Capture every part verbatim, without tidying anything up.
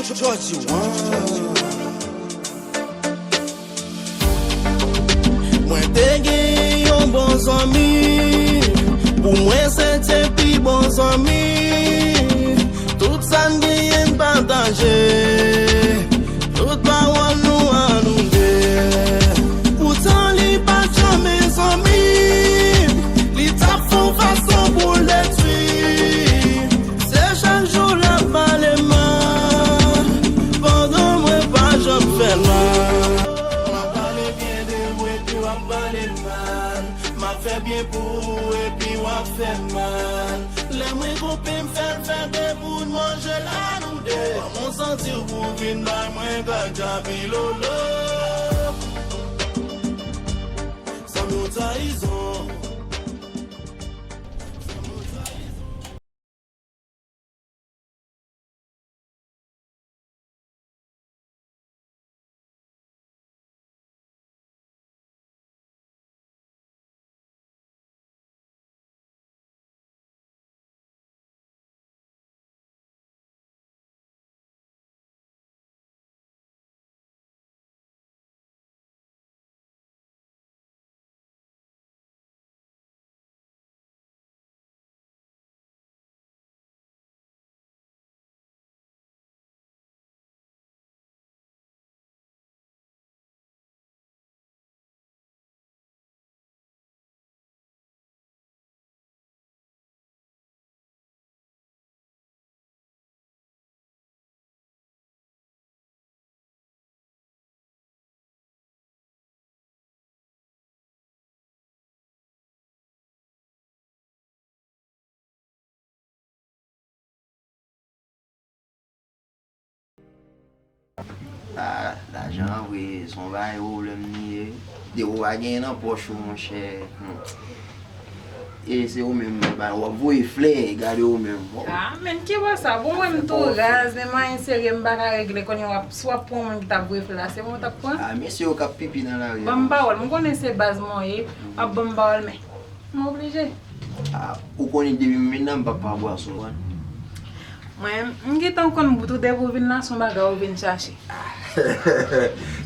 Georgie One. Mwen te gen yon bon zanmi. Pou mwen, se te pi bon zanmi. Tout sa n genyen n pataje. Tout pawòl nou an nou de. Poutan, li pa t janm zanmi. Li t ap fè yon fason pou l detwi. Se chak jou l ap pale mal, pandan mwen pa janm fè mal. M ap pale byen de ou epi w ap pale mal. M ap fè byen pou ou epi w ap fè mal. Lè mwen koupe m fè l fè de bout manje l a nou de. Ban m yon santi w pou w vin bay mwen kaka pilolo. Zanmi w trayizon. Ah, lajan an vre, se yon bagay pwoblèm li ye. Depi w pa genyen nan pòch ou, monchè. Hmm. E se ou menm, w ap voye flè, gade ou menm. Ah, men ki bò sa? Bon, mwen, m tou raz, men mwayen serye, m pa ka regle. Kounye a, w ap, si w ap pran moun ki t ap voye flè la, se mwen w t ap pran? Ah, mesye yo k ap pipi nan lari a. Ban m pawòl, m konnen se baz mwen w ye, w ap ban m pawòl, men. M oblije. Ah, ou konnen depi m vin la, m pa pran bwason, konn. Mwen, m gentan konn bout ou depi w vin la, se yon bagay ou vin chache.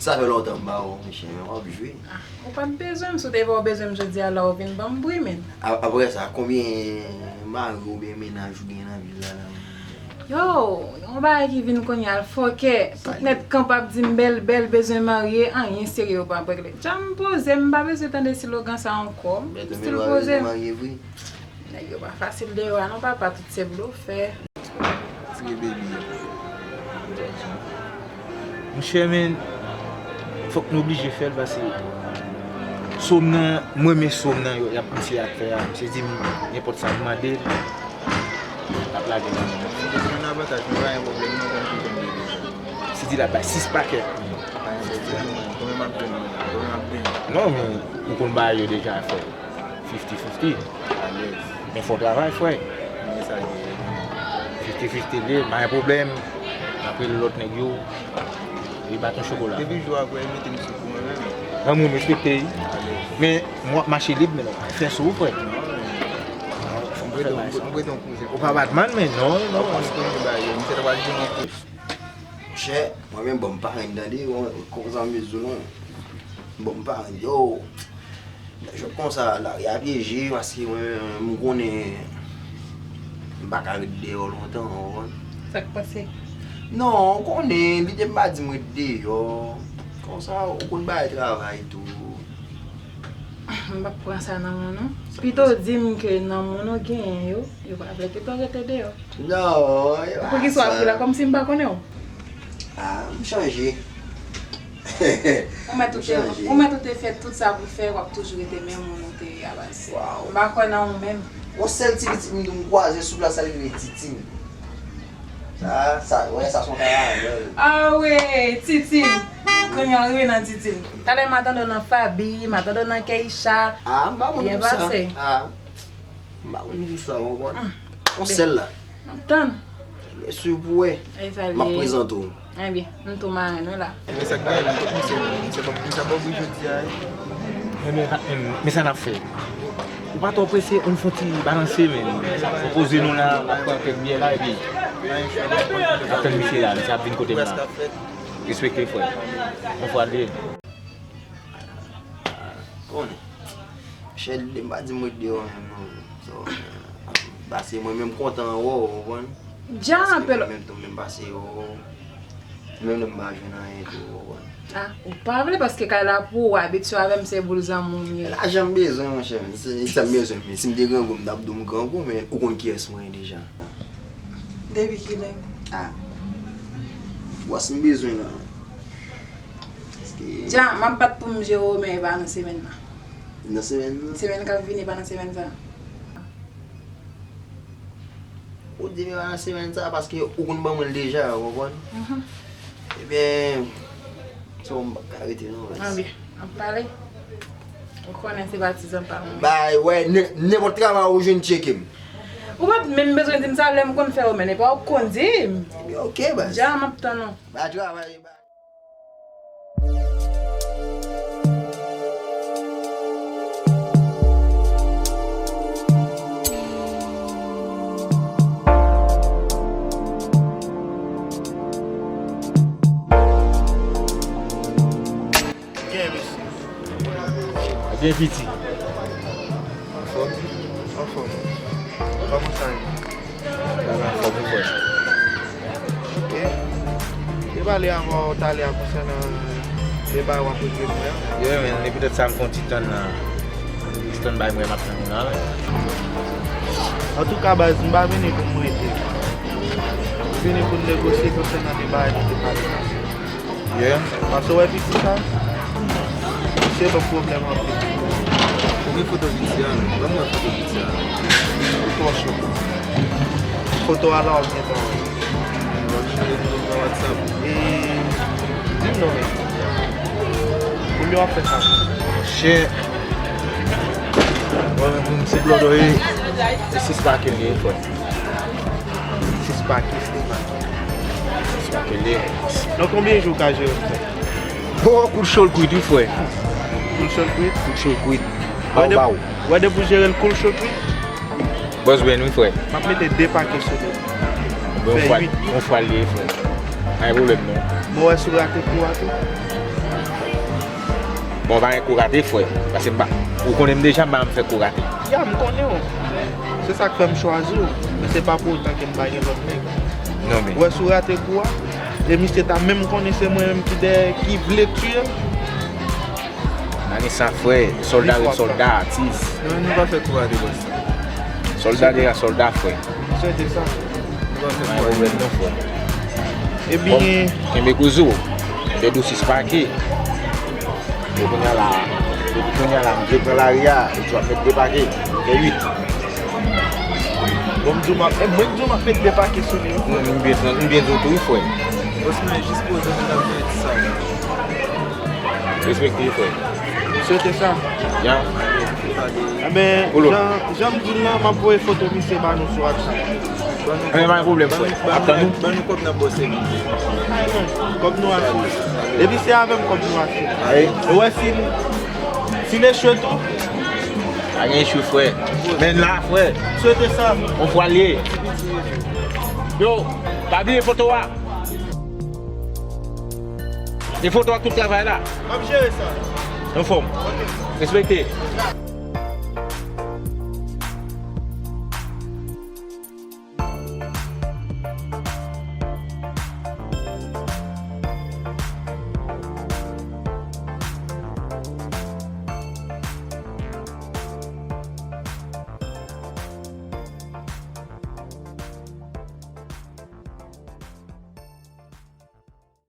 Sa fè lontan m pa wè w, monchè, men w ap jwe. Ah, ou pa t bezwen m, si w te vle w bezwen m jodi a la, ou vin ban m pri, men. A-, apre sa, konbyen mari oubyen mennaj ou gen nan vil la, la? Yo, yon bagay ki vin kounye a, fòkè. Tout nèt kanpe ap di m bèl, bèl, bezwen marye, anyen serye yo pa regle. Dja m poze m, m pa bezwen tande silogan sa ankò. M still poze m. Nèg yo pa fasil deyò a non, papa, tout se blofè. Tire baby a. Monchè, men, fòk nou oblije fè l, paske Som nan, mwen, men Som nan, yo, y ap pouse ak fè a. Misye di m nenpòt sa m mande l, l ap lage nan men mwen. Mwen nan avantaj, mwen pa gen pwoblèm, non, konn ki jan m ye deja. Sidi la bay sis pakèt. Pa gen pwoblèm, mwen, konbyen m ap jwenn mwen la, konbyen m ap genyen? Non, men, ou konn bagay yo deja, frè. Fifty fifty. Alèz. Men fò w travay, frè. Men sa l ye. Fifty fifty li ye, pa gen pwoblèm. N ap rele lòt nèg yo. Li bat yon chokola. Depi jou a, frè, mete m sou kou mwen menm. Lanmou m respekte, wi. Alèz. Men, mwen ap mache lib, men non, fè sou ou, frè. Non, men. Fò m prete yon, m prete yon kouzen. Ou pa bat mal, men non, non. Ou konn bagay yo, misye ta pral di yon kouzen. Monchè, mwen menm, bon, m pa renmen tande, bon, konsa m bezwen, non. Bon, m pa renmen, yo. Jòt konsa, lari a pyeje, paske mwen, m konnen m pa ka ret deyò lontan, w konprann? Sa k pase? Non, w konnen, li te m pa di m ret deyò. Konsa, ou konn bagay travay tou. M p ap pran sa nan men w, non. Pito w di m ke nan men w genyen yo, yo pa vle, pito w rete deyò. Non, e pa sa. Poukisa w ap ri la, kòmsi m pa konnen w? Ah, m chanje. Ou mèt ou te, ou mèt ou te fè tout sa pou fè, w ap toujou rete menm moun ou te ye a baz. Waw. M pa kwè nan ou menm. Yon sèl ti pitit m tou m kwaze sou plas la, li rele Titine. Sa, sa, wè, sa se yon karavèl. Ah wi, Titine. Kounye a w rive nan Titine. Talè m a tande w nan Faby, m a tande w nan Keisha. Ah, m pa konn pou sa. Byen pase. Ah. M pa konn pou sa, w konprann? Yon sèl la. M ap tann. Lè si pou wè. M ap prezante w. Ebyen, m tou marenn wi la. Men sa k genyen, m tou misye, misye pa, misye pa oubli jodi a, wi. Men, men, men, men sa n ap fè. Ou pa twò prese, ann fè yon ti balanse, men. Fò poze nou la, n ap pran kèk byè la, epi Ap tann misye la, misye ap vin kote m la. Respekte, frè. Yon fwa de. Konnen. Chè, m pa di m ret deyò menm, non. So, pase mwen menm kontan wè w, ou konprann? Dja apèl. Mwen menm tou, menm pase yo. Menm lè m pa jwenn anyen tou, ou konprann? Ah, ou pa vle paske kay la pou ou, abitye avè m, se boul zanmi w m ye. Lajan m bezwen, monchè. Se sa m bezwen, men si m te grangou, m t ap di w m grangou, men ou konn kiyès mwen ye deja. Depi kilè? Ah. Bòs m bezwen la. Paske dja, m ap bat pou m jere w, men e pa nan semèn nan. Nan semèn nan? Semèn k ap vini, e pa nan semèn sa. Ou di m e pa nan semèn sa, paske ou konn ban mwen l deja, ou konprann? Mhm. Ebyen, so m pa ka rete non, baz. Anben, ap pale. Ou konnen se patizan pa mwen. Bay, wè, nen-, nenpòt travay ou jwenn, tcheke m. Ou pa t menm bezwen di m sa, lè m konn fè yo, men e pa ou k konn di m. Ebyen, oke, baz. Dja, m ap tann ou. Bay travay, bay. Gen, mesye. Gen piti. Anfòm? Anfòm. Kòman sa ye? Bagay anfòm wi frè. Ok. Te pale avè w talè a konsènan de bagay w ap regle pou mwen an. Ye men, e poutèt sa m fè yon ti tann nan. Stand by mwen, m ap tann ou la. Antouka baz, m pa vini pou m rete. M vini pou n negosye konsènan de bagay nou te pale la. Yeah. Paske w wè piti sa, se yon pwoblèm anpil. Konbyen foto piti a menm? Ban m wè foto piti a. Ou twò cho. Foto a la w gentan wè. Ban m cheke foto a WhatsApp. E, di m non men. Konbyen w ap fè sa? Monchè. Mwen menm pou m ti blodo e, e sis pake l ye frè. Sis pake, sis pake. Sis pake l ye. Nan konbyen jou w ka jere m sa? Ho, kout cho l kwit wi frè. Kout cho l kwit? Kout cho l kwit. Baw, baw. Wè depi w jere l kout cho l kwit? Bòs byen wi frè. M ap mete de pake sou li. Bon, fè uit. Yon fwa l ye frè. Pa gen pwoblèm non. Bon, wè si w rate kou a tou. Bon, pa gen kou rate frè. Paske m pa, ou konnen m deja, m pa janm fè kou rate. Ya, m konnen w. Se sa k fè m chwazi w. Men se pa pou otan ke m pa gen lòt nèg. Non, men. Wè si w rate kou a. E misye ta menm konnen se mwen menm ki dèyè, ki vle tiye l. Pa gen sa, frè. Sòlda ret sòlda, atis. Non, nou pa fè kou rate, bòs. Sòlda deja sòlda, frè. Swete sa. Nou pa fè kou rate. Pa gen pwoblèm non, frè. Ebyen. Bon, kenbe koze w. Fè dou sis pake. Depi kounye a la, depi kounye a la, m vle pran lari a, epi w ap met de pake. Fè uit. Bon, m di w m ap, e mwen k di w m ap met de pake sou li wi. M byen, m byen di w tou wi, frè. Bòs mwen jis poze m t ap fè ti sa. Respekte, frè. Swete sa. Ya. Enben, jan, jan m di w lan, m ap voye foto misye ba nou sou WhatsApp. Enben, pa gen pwoblèm, frè. Ap tann ou. Ban nou kòb n ap bòse. Kòb nou achte. Depi se avè m kòb nou achte. Ou wè si, si n echwe tou. Pa gen echwe, frè. Men la, frè. Swete sa. Yon fwa l ye. Yo, pa bliye foto a. E foto ak tout travay la. M ap jere sa. Anfòm. Ok. Respekte.